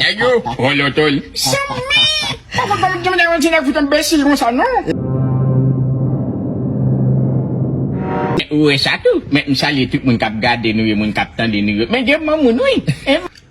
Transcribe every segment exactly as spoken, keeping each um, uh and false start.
Nèg yo, vòlò tòl. Poko pa met yon ti nèg fout enbesil konsa, non. Ou wè sa tou? Men m salye tout moun k ap gade nou yo, moun k ap tande nou yo. Men gen granmoun wi.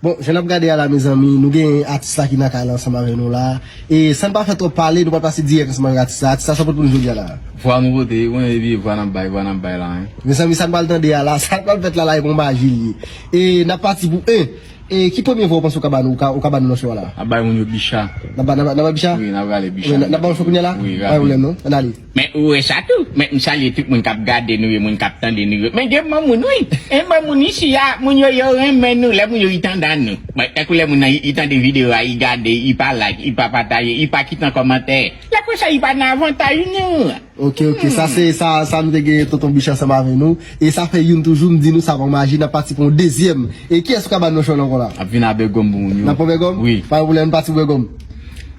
Bon, jan n ap gade a la, mezanmi, nou gen atis la ki nan kay la ansanm avè nou la. E san n pa fè twòp pale, nou pral pase dirèk ansanm avèk atis la. Atis la, sa w pote pou nou jodi a la? Vwa nou pote, ou konnen se vye vwa n ap bay, vwa n ap bay la, hein. Mezanmi, sa n pral tande a la, sa n pral fèt la la, e bon maji li ye. E n ap pati pou en. E ki premye vwa w panse w ka ba nou, ou ka, ou ka ba nou nan show a la? N ap bay moun yo bicha. N ap ba, n ap ba, n ap ba bicha? Wi, n ap rale bicha. Wi, n ap, n ap ba yon show kounye a la? Wi, rapid. Pa gen pwoblèm, non. Ann ale. Men ou wè sa tou? Men m salye tout moun k ap gade nou yo, moun k ap tande nou yo. Men gen granmoun wi. Gen granmoun isi a, moun yo, yo renmen nou, lè moun yo, i tande nou. Bon, tankou lè moun nan, i, i tande videyo a, i gade, i pa like, i pa pataje, i pa kite yon kòmantè. Lè konsa, i pa nan avantaj nou. Ok, ok, sa se, sa, sa nou te gen tonton Bicha ansanm avè nou. E sa fè youn toujou, m di nou sa pa maji, n ap pati pou yon dezyèm. E kiyès ou ka ba nou nan show la ankò la? Ap vin a Bègòm pou moun yo. N ap pran Bègòm? Wi. Pa gen pwoblèm, n pati pou Bègòm.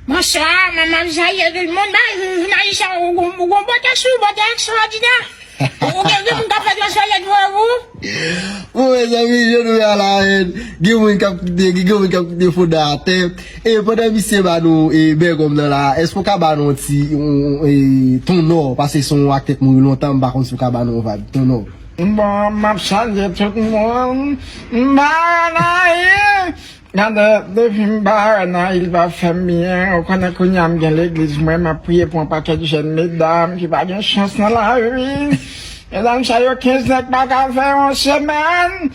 Bonswa, manman, m salye tout moun. Ba, jounalis la, ou, ou, ou gon bòtè sou, bòtè ekstwòdinè. Ou, ou gen, gen moun k ap fè transfè lèt vre ou? Bon, mezanmi, jan nou wè a la, en, gen moun k ap kite, gen moun k ap kite fonda atè. E pandan misye ba nou, e, Bègòm nan la, èske w ka ba nou yon ti, yon, e, Ton Nò, paske se yon aktè k mouri lontan, m pa konn si w ka ba nou yon vibe, Ton Nò. Bon, m ap salye tout moun. M pa anyen. Gade, depi m pa wè nan il pa fè m byen, ou konnen kounye a m gen legliz mwen, m ap priye pou yon pakèt jèn medam ki pa gen chans nan lavi. Medam sa yo kenz nèg pa ka fè yon semèn.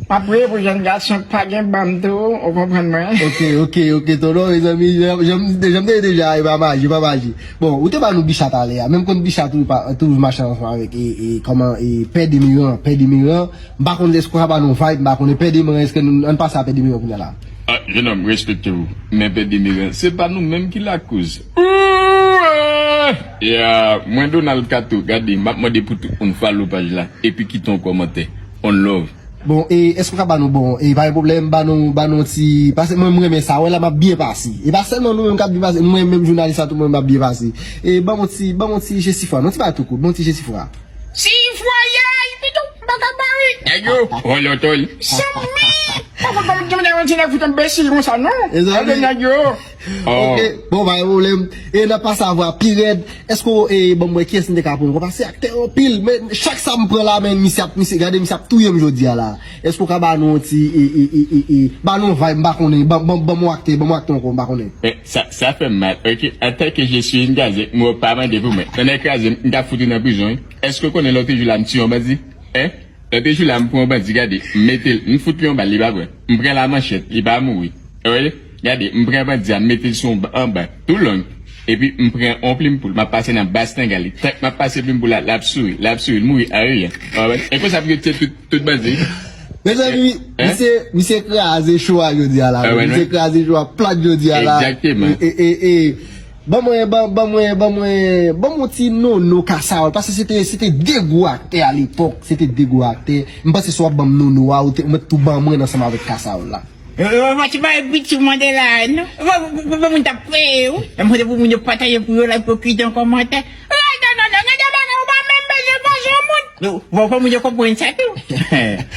M ap priye pou jèn gason k pa gen banm tou, ou konprann mwen. Ok, ok, ok, Ton Nò, mezanmi, jan, jan, jan m te di deja, e pa maji, e pa maji. Bon, ou te ba nou Bicha talè a, men m konn Bicha toujou pa, toujou mache ansanm avèk, e, e, kòman, e, Pè Demiran, Pè Demiran, M pa konn èske w ka ba nou vibe, m pa konnen Pè Demiran, èske nou, ann pase a Pè Demiran kounye a la. Ah, jenòm, respekte w. Men Pè Demiran, se pa nou menm ki lakoz. Ooh, ah! Ya, mwen Donald Kato, gade, m ap mande pou tout moun follow paj la, epi kite yon kòmantè. On love. Bon, e èske w ka ba nou, bon, e pa gen pwoblèm, ba nou, ba nou ti, paske mwen, m renmen sa, wè la, m ap byen pase. E pa sèlman nou menm k ap byen pase, mwen menm jounalis la tou, mwen, m ap byen pase. E ban m yon ti, ban m yon ti Jesifra, non, ti bagay tou kout, ban m yon ti Jesifra. Si fwayay, pitou, m pa ka pare. Nèg yo, vòlò tòl. Sanmi, poko pa met yon ti nèg fout enbesil konsa, non. Gade nèg yo. Oh. Ok, bon, pa gen pwoblèm. E n ap pase a vwa pi rèd. Èske w, e, ban m wè kiyès m te ka pran ankò? Paske aktè yo anpil, men chak sa m pran la, men misye ap, misye, gade misye ap touye m jodi a la. Èske w ka ba nou yon ti, e, e, ba nou yon vibe, m pa konnen, ban, ban, ban m yon aktè, ban m yon aktè ankò, m pa konnen. Men, sa, sa fè m mal, ok? Antanke Jesifra, m kraze, m wè w pa mande pou mwen. Tonnè kraze m, m t ap fout ou nan prizon, wi. Èske w konnen lòt jou la m tiye yon bandi? Hein? Lòt jou la m pran yon bandi, gade, m mete l, m fout li yon bal, li pa pran. M pran lamanchèt, li pa mouri. Ou wè? Gade, m pran bandi a, m mete l sou yon ba, anba, tou long. Epi m pran yon plim poul, m ap pase nan bas tanga li. Tank m ap pase plim poul la, l ap souri, l ap souri, l mouri a riyan. Ou wè? E konsa pou yo tiye tout, tout bandi. Mezanmi, hein? Misye, misye kraze cho a jodi a la. Ah, wè, misye kraze cho a plat jodi a la. Egzakteman. E, e, e, e, Ban mwen, ban, ban mwen, ban mwen, ban mwen yon ti nono Kasawòl, paske se te, se te de gwo aktè alepòk, se te de gwo aktè. M panse si w ap ban m nono a, ou te, ou mèt tou ban mwen ansanm avèk Kasawòl la. Yo, yo, pa ti bay piti mande la, non. Bon, bon, bon, bon, moun t ap peye, wi. Mwen mande pou moun yo pataje pou yo like, pou kite yon kòmantè. Ay, non, non, non, gade bagay, ou pa menm bezwen fòse yon moun. Bon, fò moun yo konprann sa tou.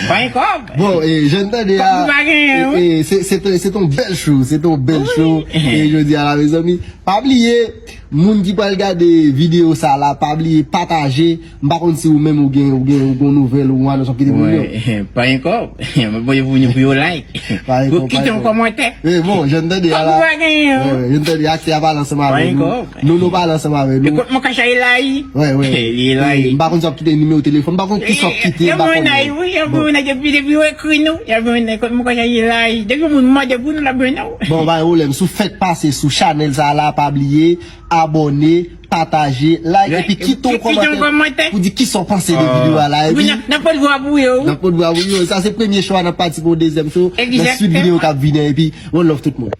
Pa gen kòb. Bon, e, jan n tande a, kòb ou pa genyen, e, wi. E, se, se te, se te yon bèl show, se te yon bèl show. Wi. E, jodi a la, mezanmi, pa bliye, moun ki pral gade videyo sa la, pa bliye pataje. M pa konn si ou menm ou gen, ou gen, ou gen yon nouvèl, ou anons w ap kite pou yo. Wi, pa gen kòb. Mwen voye pou yo, pou yo like. Pa gen kòb, pa gen kòb. Pou kite yon kòmantè. E, bon, jan n tande a la. Kòb ou pa genyen, wi. Wi, wi, jan n tande a, aktè a pale ansanm avè nou. Pa gen kòb. Nono pale ansanm avè nou. Ekot mwen ka chaye la, wi. Wi, wi. Li la, wi. M pa konn si w ap kite nimewo telefòn, m pa konn kisa w ap kite, m pa konnen. Wi, y ap jwenn depi, depi yo ekri nou, y ap jwenn, ekot mwen ka chaye la, wi. Depi moun mande pou nou, l ap jwenn nou. Bon, pa gen pwoblèm. Si w fèk pase sou chanèl sa la, pa bliye, abòne, pataje, like, epi kite yon kòmantè pou di kisa w panse de videyo a la, epi n ap pot vwa pou yo, wi. N ap pot vwa pou yo. Sa se premye show a, n ap pati pou yon dezyèm show. Nan swit videyo k ap vini an, epi one love tout moun.